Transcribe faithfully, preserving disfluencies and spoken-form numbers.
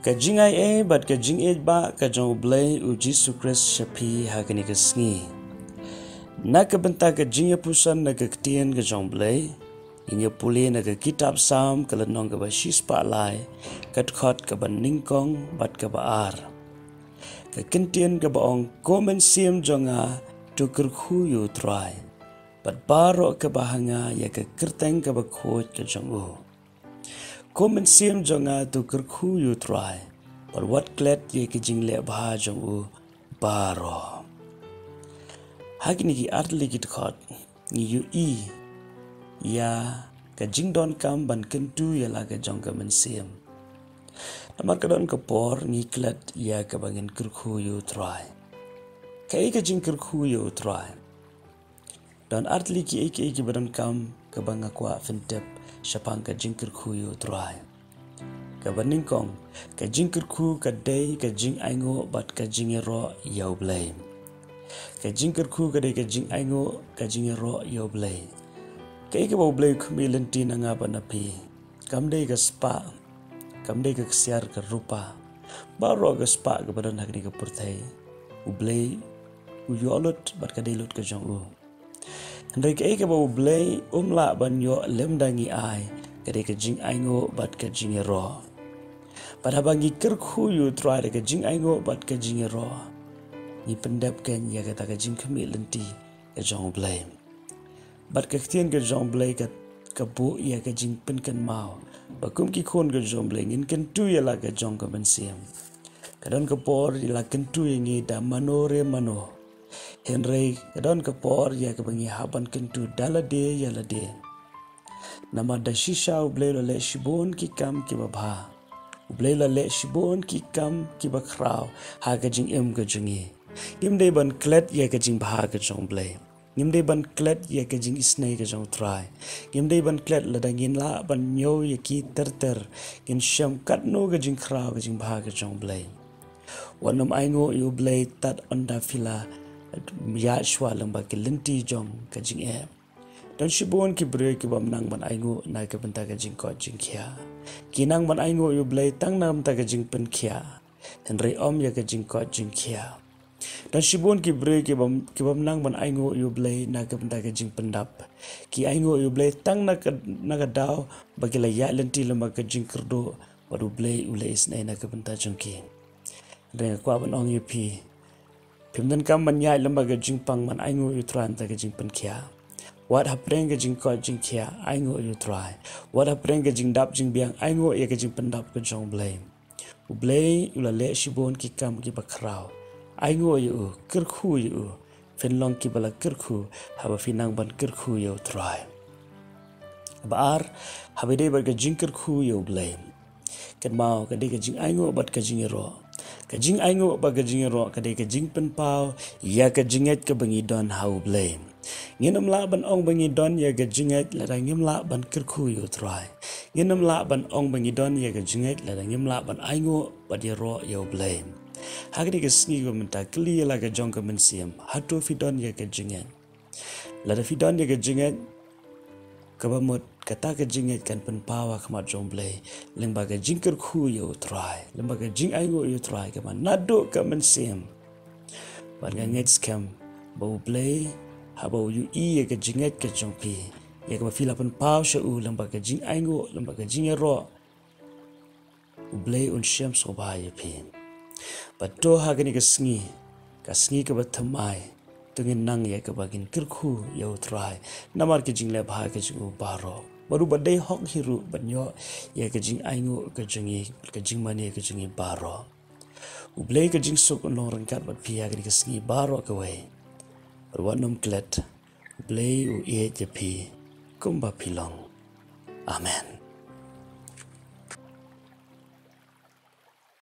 Ka jingaiei bad ka jingïeit ba ka jong U Blei U Jisu Khrist sha phi ha kane ka sngi. Na ka bynta ka jingïapuson na ka ktien ka jong U Blei, ngin ïa pule na ka kitab Salm ka lynnong kaba shispah lai, ka dkhot kaba nyngkong bad kaba ar. Ka kyntien kaba ong, Ko mynsiem jong nga, to kyrkhu ïa U Trai, bad baroh kaba ha nga ïa ka kyrteng kaba khuid ka jong u. Ko mynsiem jong nga, to kyrkhu ïa U Trai, bad wat klet ïa ki jingleh bha jong u baroh. Ha kine ki artylli ki dkhot ngi ïohi ïa ka jingdonkam ban kyntu ïa la ka jong ka mynsiem. Namar ka don ka por ngi klet ïa kaba ngin kyrkhu ïa U Trai. Kaei ka jingkyrkhu ïa U Trai? Don artylli kiei kiei kiba donkam kaba nga kwah phin tip shaphang ka jingkyrkhu ïa U Trai. Kaba nyngkong, ka jingkyrkhu ka dei ka jingainguh bad ka jingïaroh ïa U Blei. Ka jingkyrkhu ka dei ka jingainguh, ka jingïaroh ïa U Blei. Kaei kaba U Blei u khmih lynti na nga bad na phi, kam dei ka spah, kam dei ka ksiar ka rupa. Baroh ka spah kaba don ha kane ka pyrthei, U Blei u ïoh lut bad ka dei lut ka jong u. Hynrei kaei kaba U Blei um lah ban ïoh lymda ngi ai, ka dei ka jingainguh bad ka jingïaroh. Bad haba ngi kyrkhu ïa U Trai da ka jingainguh bad ka jingïaroh, ngi pyndep kein ïa kata ka jingkhmih lynti ka jong U Blei. Bad ka ktien ka jong U Blei ka, ka buh ïa ka jingpynkynmaw ba kum ki khun ka jong U Blei ngin kyntu ïa la ka jong ka mynsiem. Ka don ka por ïa la kyntu ïa ngi da mano re mano. Hynrei ka don ka por ïa kaba ngi hap ban kyntu da lade ïa lade. Namar da shisha U Blei u la leh shibun ki kam kiba bha. U Blei u la leh shibun ki kam kiba khraw ha ka jingim ka jong ngi. Ngim dei ban klet ïa ka jingbha ka jong U Blei. Ngim dei ban klet ïa ka jingisynei ka jong U Trai. Ngim dei ban klet lada ngin lah ban ñiew ïa ki ter ter, ngin shem katno ka jingkhraw ka jingbha ka jong U Blei. Wat nym ainguh ïa U Blei tad ynda phi la ïaid shuwa lyngba ki lynti jong ka jingeh. Don shibun ki briew ki bym nang ban ainguh na ka bynta ka jingkoit jingkhiah. Ki nang ban ainguh ïa U Blei tang na ka bynta ka jingpynkhiah, hynrei ym ïa ka jingkoit jingkhiah. Don shibun ki briew ki bym, ki bym nang ban ainguh ïa U Blei na ka bynta ka jingpyndap. Ki ainguh ïa U Blei tang na ka, na ka daw ba ki la ïaid lynti lyngba ka jingkyrduh bad U Blei u la isynei na ka bynta jong ki. Hynrei nga kwah ban ong ïa phi, phim donkam ban ïaid lyngba ka jingpang ban ainguh ïa U Trai na ka bynta ka jingpynkhiah. Wat hapdeng ka jingkoit jingkhiah, ainguh ïa U Trai. Wat hapdeng ka jingdap jingbiang, ainguh ïa ka jingpyndap ka jong U Blei. U Blei u la leh shibun ki kam kiba khraw. Ainguh ïa u, kyrkhu ïa u. Phin long kiba la kyrkhu haba phi nang ban kyrkhu ïa U Trai. Ba ar, haba ïadei bad ka jingkyrkhu ïa U Blei, kynmaw ka dei ka jingainguh bad ka jingïaroh. Ka jingainguh bad ka jingïaroh ka dei ka jingpynpaw ïa ka jingngeit kaba ngi don ha U Blei. Ngin ym lah ban ong ba ngi don ïa ka jingngeit lada ngim lah ban kyrkhu ïa U Trai. Ngin ym lah ban ong ba ngi don ïa ka jingngeit lada ngim lah ban ainguh bad ïaroh ïa U Blei. Ha kane ka sngi kaba mynta kylli ïa la ka jong ka mynsiem, hato phi don ïa ka jingngeit? Lada phi don ïa ka jingngeit, kaba mut kata ka jingngeit kan pynpaw ha khmat jong U Blei lyngba ka jingkyrkhu ïa U Trai, lyngba ka jingainguh ïa U Trai kaba naduh ka mynsiem. Bad nga ngeit skhem ba U Blei, haba u ïohi ïa ka jingngeit ka jong phi, ïa kaba phi la pynpaw sha u lyngba ka jingainguh, lyngba ka jingïaroh, U Blei un shem sngewbha ïa phi. Bad to ha kane ka sngi, ka sngi kaba thymmai, to ngin nang ïa kaba ngin kyrkhu ïa U Trai namar ki jingleh bha ki jong u baroh. Bad uba dei hok hi ruh ban ïoh ïa ka jingainguh ka jong ngi, ka jingmane ka jong ngi baroh. U Blei ka jingsuk un long ryngkat bad phi ha kane ka sngi baroh kawei. Bad wat nym klet, U Blei u ïeit ïa phi kumba phi long. Amen.